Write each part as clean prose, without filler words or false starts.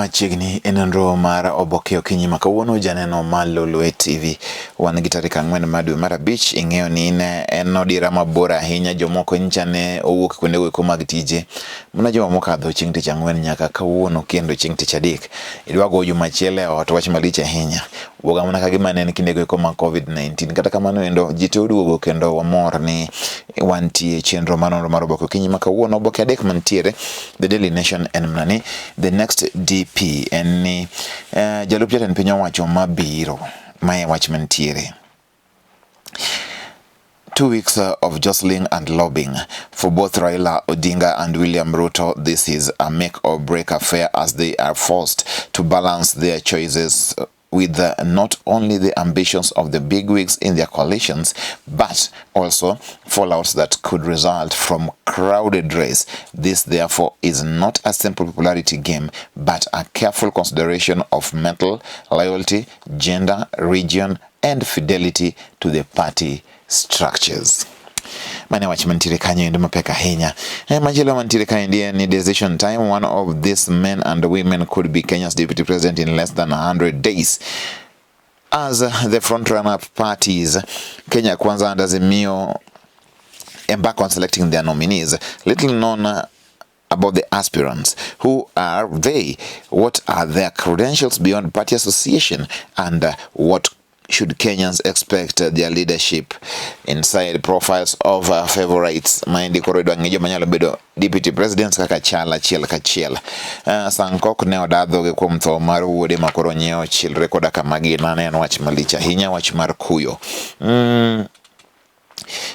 Machiegni e nonro mar oboke okinyi ma kawuono janeno ma Lolwe TV. Wan gi tarik 4 mar dwe mar 5, ing'eyo ni ne en odira mabor ahinya, jomoko nyicha ne owuok kuonde go mag tije. Mana juma mokadho chieng' tich ang'wen nyaka kawuono kendo chieng' tich adek. Idwa go juma achiel e ot, wach malich ahinya. Wuoga mana ka gima ne en kinde go eko mag COVID-19. Kata kamano endo ji te oduogo kendo wamor ni wantie chenro mar nonro mar oboke okinyi ma kawuono. Oboke adek mantiere, The Daily Nation en mana ni the next DP en ni jalup jatend piny owacho mabiro. Mae wach mantiere. 2 weeks of jostling and lobbying for both Raila Odinga and William Ruto. This is a make or break affair as they are forced to balance their choices with not only the ambitions of the bigwigs in their coalitions, but also fallouts that could result from crowded race. This, therefore, is not a simple popularity game, but a careful consideration of mental loyalty, gender, region, and fidelity to the party structures. Mane wach mantiere kanyo endo mapek ahinya. Machielo mantiere kaendi en ni decision time. One of these men and women could be Kenya's deputy president in less than 100 days. As the frontrunner parties, Kenya Kwanza and Azimio, embark on selecting their nominees, little known about the aspirants. Who are they? What are their credentials beyond party association? And what should Kenyans expect their leadership? Inside profiles of favorites. Maendi koro idwa ng'e joma nyalo bedo deputy presidents kaka chal achiel kachiel. Sankok ne oda dhoge kuom tho mar wuode ma koro nyiewo chilre koda kama gin ne en wach malich ahinya, wach mar kuyo.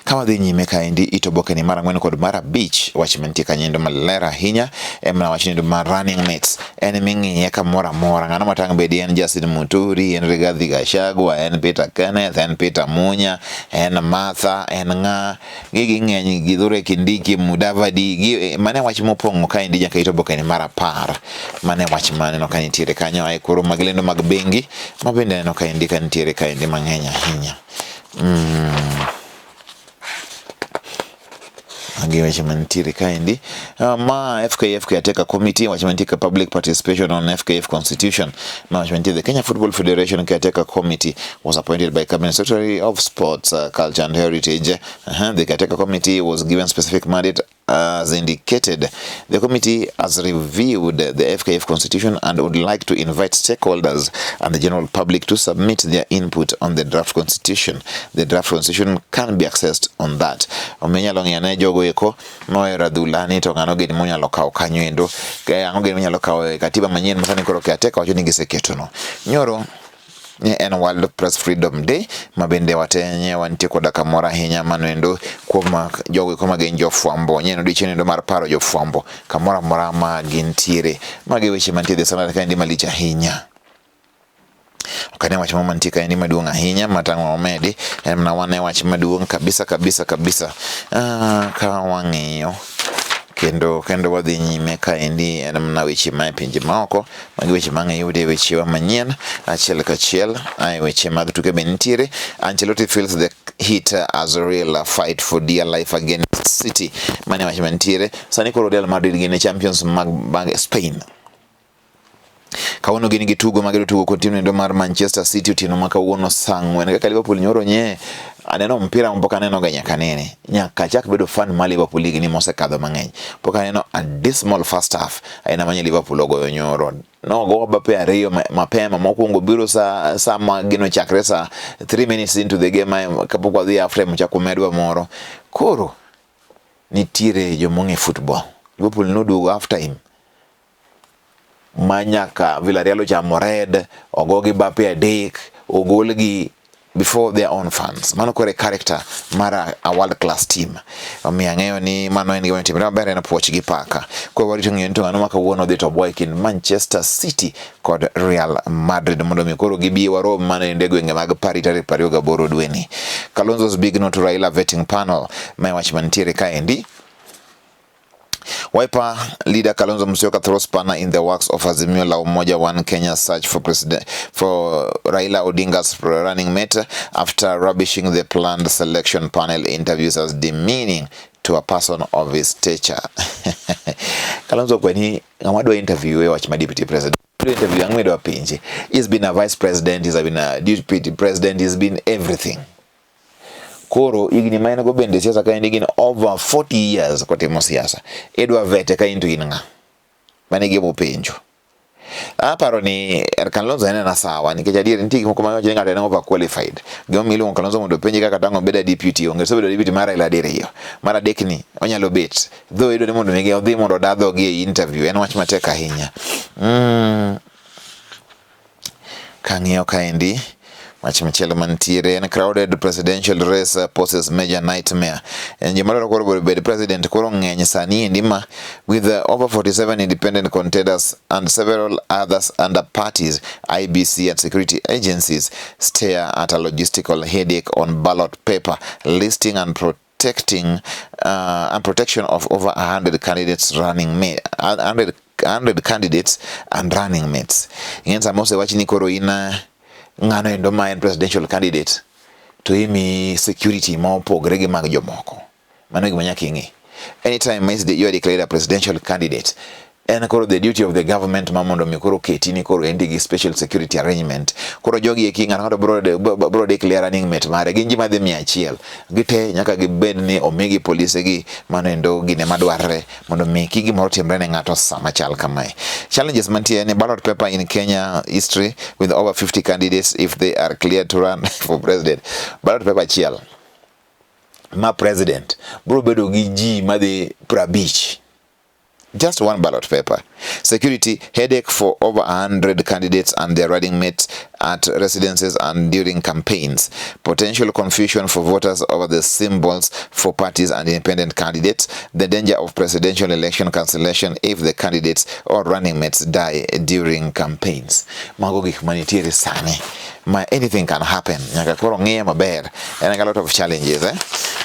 Ka wadhi nyime kaendi it oboke ni mar 4 kod mar 5, wach mantie kanyo maler ahinya en mana wach ni mar running mates en ming'iye kamoro amora. Ng'ano matang' bedi en Justin Muturi, en Rigathi Gachagua, en Peter Kenneth, en Peter Munya, en Martha, en ng'a, gigi ng'eny, Kithure Kindiki, Mudavadi gi, mane wach mopong'o kaendi nyaka it oboke ni mar 10. Mane wach maneno ka nitiere kanyo. Ae koro mag lendo mag bengi ma bende aneno kaendi ka nitiere kaendi mang'eny ahinya. Magi weche mantiere kaendi. Ma FKF Caretaker Committee, wach mantie ka public participation on FKF Constitution. Ma wach mantie, the Kenya Football Federation Caretaker Committee was appointed by Cabinet Secretary of Sports, Culture and Heritage. The Caretaker Committee was given specific mandate as indicated. The committee has reviewed the FKF Constitution and would like to invite stakeholders and the general public to submit their input on the draft constitution. The draft constitution can be accessed on that. Omiyo inyalo ng'iyo ane jogo eko mohero adhula ni to ng'ano gini monyalo kawo kanyo endo, ang'o gini monyalo kawo e katiba manyien ma sani koro caretaker wacho ni giseketono. Nyoro ne en World Press Freedom Day ma bende watenye wantie koda kamoro ahinya mano endo kuom jogo eko ma gin jofwambo. Nye en odiochieng' endo mar paro jofwambo kamoro amora ma gintiere. Magi weche mantie The Standard kaendi malich ahinya. Ok ane wach moro mantie kaendi maduong' ahinya matang' wamedi, en mana wane wach maduong' kabisa kabisa kabisa. Ka wang'iyo kendo wadhi nyime kaendi en mana weche mae pinje maoko. Magi weche ma ang' iyude e wechewa manyien achiel kachiel. Ae weche mag tuke be nitiere. Ancelotti feels the heat as a real fight for dear life against City. Mane wach mantiere. Sani koro Real Madrid gin e champions mag Spain. Kawuono gin gi tugo magidwa tugo kod team endo mar Manchester City otieno ma kawuono saa 4. Kaka Liverpool nyoro nye aneno mpira pok aneno ga nyaka nene. Nyaka achak bedo fan mar Liverpool higni mosekadho mang'eny. Pok aneno a dismal first half aina manye Liverpool ogoyo nyoro. Nogo bape ariyo mapema, mokwongo biro sa ma gino chakre sa 3 minutes into the game kapok wadhi half time ochako medwa moro. Koro nitiere jomong'e football. Liverpool noduogo half time ma nyaka Villarreal ochamo red, ogogi bape adek, ogolgi before their own fans. Mano koro e character mar a world class team. Omiyo ang'eyo ni mano en gima timore maber, en puoch gi paka. Koro warito ng'eyo ni to ng'ano ma kawuono dhi to boa e kind Manchester City kod Real Madrid mondo mi koro gibi warom mana e gwenge mag Paris tarik 28 dweni. Kalonzo's big no to Raila vetting panel, ma e wach mantiere kaendi. Wiper leader Kalonzo Musyoka throws spanner in the works of Azimio la Umoja One Kenya search for president for Raila Odinga's running mate after rubbishing the planned selection panel interviews as demeaning to a person of his stature. Kalonzo kweni ng'ama dwa interview e wach ma deputy president. Interview ang'o midwa penje? He's been a vice president, he's been a deputy president, he's been everything. Koro higni ma en go bende siasa ka en gin over 40 years kotimo siasa. Idwa vete ka in to in ng'a? Mano e gima openjo. Aparo ni Kalonzo en ena sawa nikech adier nitie gik moko ma iwacho ni ng'ato en over qualified. Gimomiyo iluongo Kalonzo mondo openje kaka tang' obedo deputy onge osebedo deputy mar Raila diriyo. Mar adek ni onyalo bet. Though idwa ni mondo mi odhi mondo oda dhogi e interview en wach matek ahinya. Kang'iyo kaendi wach machielo mantiere en crowded presidential race poses major nightmare. En joma dwaro koro bed president koro ng'eny sani endi ma with over 47 independent contenders and several others under parties, IEBC and security agencies stare at a logistical headache on ballot paper listing and protecting and protection of over 100 candidates running mate 100 candidates and running mates. Ing'e sama osewach ni koro in ng'ano endo ma en presidential candidate to imiyi security ma opogre gi mag jomoko. Mano e gima nyaka ing'e. Anytime you are declared a presidential candidate, en koro the duty of the government ma mondo mi koro keti ni koro endi gi special security arrangement. Koro jogi eki ng'ato ng'ato bro declare running mate mare gin ji madhi 100 gite nyaka gibed ni omigi polise gi mano endo gine madwarre mondo mi kik gimoro timre ne ng'ato sama chal kamae. Challenges mantie ni ballot paper in Kenya history with over 50 candidates if they are cleared to run for president. Ballot paper achiel ma president bro bedo gi ji madhi 50. Just one ballot paper. Security headache for over 100 candidates and their running mates at residences and during campaigns. Potential confusion for voters over the symbols for parties and independent candidates. The danger of presidential election cancellation if the candidates or running mates die during campaigns. Mago gik manitiere sani. Ma anything can happen. Nyaka koro ng'iye maber. En a lot of challenges, eh?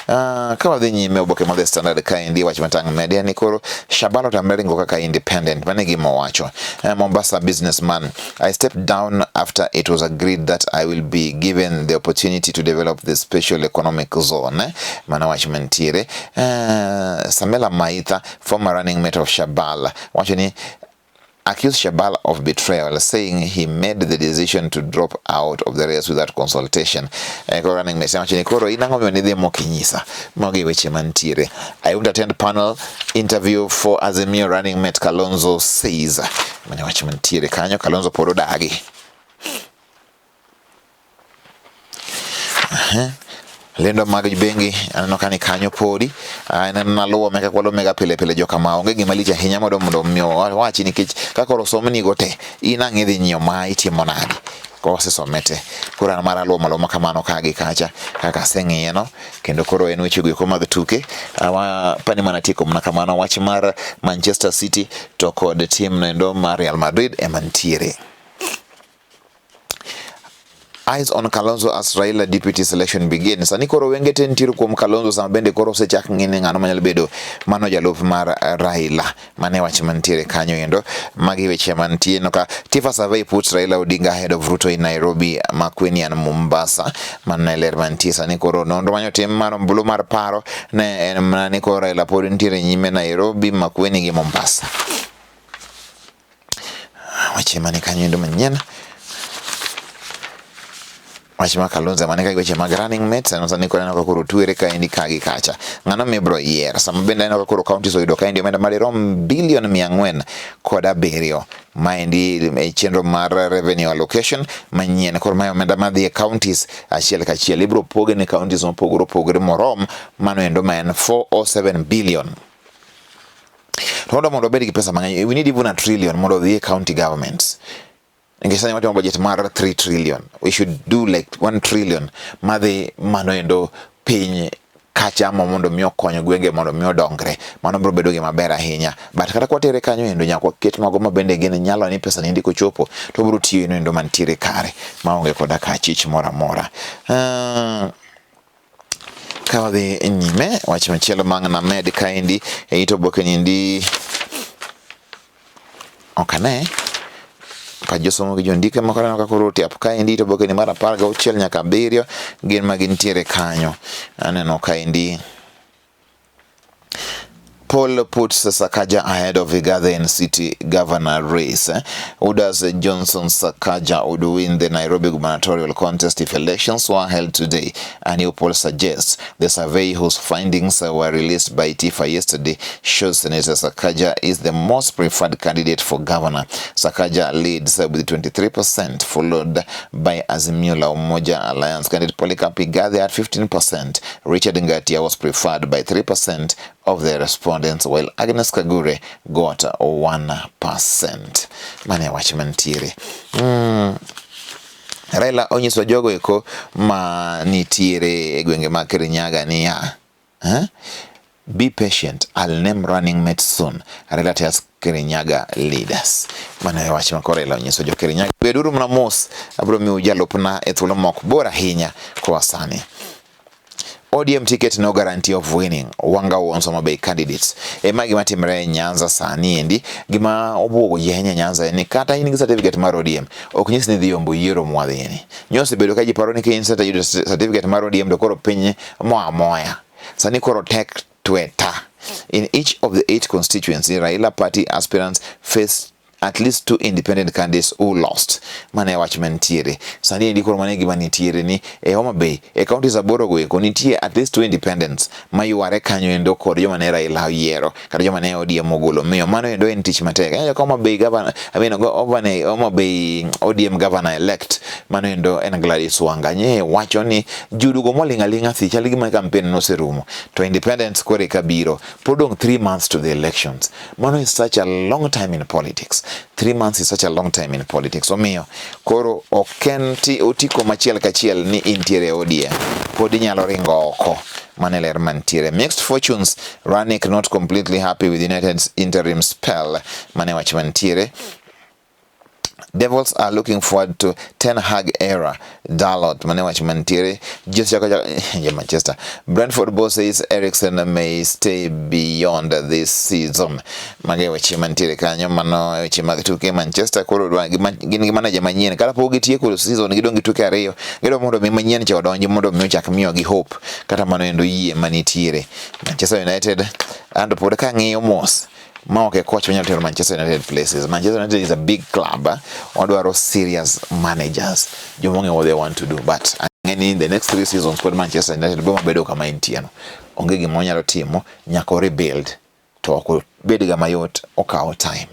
Ka wadhi nyime oboke mar The Standard kaendi wach matang' media ni koro Shabalo otamre ringo kaka independent mano e gima owacho. Mombasa businessman I stepped down after it was agreed that I will be given the opportunity to develop the special economic zone. Mano wach mantiere. Samela Maitha former running mate of Shabal wacho ni accused Shabal of betrayal, saying he made the decision to drop out of the race without consultation. Koro running mate wacho ni koro in ang'o momiyo nidhi mok inyisa? Mago e weche mantiere. I won't attend panel interview for Azimio running mate Kalonzo says. Mano wach mantiere kanyo Kalonzo pod odagi. Lendo mag bengi aneno ka ni kanyo podi naluwo meka kwalo mega pile pile joka ma onge gima lich ahinya mondo mondo mi wachi nikech ka koro somni go te in ang' idhi nyiewo ma itimo nade kosesome te koro an mara luwo maluma kamano ka gi kacha kaka aseng'iye no kendo koro en weche go eko mag tuke pani mana tieko mana kamano wach mar Manchester City to kod team noendo mar Real Madrid ema nitiere. Eyes on Kalonzo as Raila deputy selection begins. Sani koro wenge te nitiere kuom Kalonzo sama bende koro osechak ng'i ni ng'ano manyalo bedo mano jalup mar Raila. Mane wach mantiere kanyo endo. Magi weche mantie no ka Tifa survey puts Raila Odinga ahead of Ruto in Nairobi, Makueni and Mombasa. Mano e ler mantie sani koro nonro manyo tim mar ombulu mar paro ne en mana ni koro Raila pod nitiere nyime Nairobi, Makueni gi Mombasa. Weche mane kanyo endo manyien. Wach mar Kalonzo mane ka weche mag running mates en sani koro aneno ka koro twere kaendi ka gi kacha. Ng'ano mibro yier? Sama bende aneno ka koro counties oyudo kaendi omenda madirom bilion 407 maendi e chenro mar revenue allocation manyien. Koro mae omenda madhi e counties achiel kachiel ibro poge ne counties mopogore opogore morom mano endo ma en 407 billion. To mondo wabed gi pesa mang'eny, we need even a trillion mondo odhi e county governments. Nikech sani watimo budget mar 3 trillion. We should do like 1 trillion madhi mano endo piny kacha mondo mi okony gwenge mondo mi odongre. Mano biro bedo gima ber ahinya. But kata kwatere kanyo endo nyaka waket mago ma bende gin nyalo ni pesa ni ndiko chopo to biro tiyo endo endo mantiere kare maonge koda ka chich moro amora. Ka wadhi nyime wach machielo ma ang' named kaendi e it oboke niendi ok ane pa josomo gi jondiko moko aneno ka koro otiap kaendi to oboke ni mar 16 nyaka 7 gin ma gintiere kanyo. Aneno kaendi Poll puts Sakaja ahead of Igathe in city governor race. Uda's Johnson Sakaja would win the Nairobi gubernatorial contest if elections were held today. A new poll suggests. The survey, whose findings were released by TIFA yesterday, shows Senator Sakaja is the most preferred candidate for governor. Sakaja leads with 23%, followed by Azimio la Umoja Alliance candidate Polycarp Igathe at 15%. Richard Ngatia was preferred by 3% of the respondents, while Agnes Kagure got 1%. Mane wach mantiere. Raila onyiso jogo eko ma nitiere e gwenge mag Kirinyaga niya, huh? "Be patient, I'll name running mate soon," Raila tells Kirinyaga leaders. Mano e wach ma koro Raila onyiso jo Kirinyaga. Beduru mana mos, abiro miyo jalupna e thuolo mok bor ahinya koa sani. ODM ticket no guarantee of winning. Wanga warns Homa Bay candidates. E ma gima timre e Nyanza sani endi, gima obuogo ji ahinya e Nyanza en ni kata in gi certificate mar ODM, ok nyis ni idhi yombo yiero mwadhini. Nyosebedo ka ji paro ni ka in yudo certificate mar ODM to koro piny moa moya. Sani koro tek tweta. In each of the eight constituencies, Raila party aspirants face at least two independent candidates who lost. Mano e wach mantiere. Sani endi koro mano e gima nitiere ni e Homa Bay, e counties aboro go eko nitie at least two independents mayware kanyo endo kod joma ne Raila oyiero kata joma ne ODM ogolo. Miyo mano endo en tich matek. Aneno ka Homa Bay governor, I mean, Homa Bay ODM governor elect mano endo en Gladys Wanga. Nye wacho ni jodugo moling' aling'a thi chal gima campaign noserumo to independents koro eka biro. Pod dong' 3 months to the elections. Mano is such a long time in politics. 3 months is such a long time in politics. Omiyo koro ok en otiko machiel kachiel ni intiere e ODM. Pod inyalo ringo oko. Mano e ler mantiere. Mixed fortunes, Rangnick not completely happy with United's interim spell. Mano e wach mantiere. Devils are looking forward to Ten Hag era. Dalot, mane wach mantiere. Just chako ja Manchester. Brentford boss says Eriksen may stay beyond this season. Mage weche mantiere kanyo, mano weche mag tuke. Manchester koro dwa gin gi manager manyien. Kata pok gitieko season, gidong' gi tuke ariyo. Gidwa mondo mi manyien cha odonji mondo mi ochak miyo gi hope. Kata mano endo yie manitiere. Manchester United anto pod kang'iyo mos ma ok e coach manyalo tero Manchester United places. Manchester United is a big club. Wadwaro serious managers. Joma ong'eyo what they want to do. But ang'e ni in the next three seasons pod Manchester United biro bedo kama entie no. Onge gima onyalo timo, nyaka o rebuild. To ok obed ga mayot, okawo time.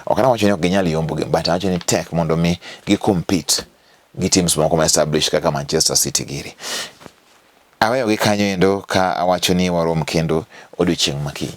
Ok anawacho ni ok ginyal yombo gi, but awacho ni tek mondo mi gi compete gi teams moko ma established kaka Manchester City giri. Aweyo gi kanyo endo ka awacho ni warom kendo odiochieng' makiny.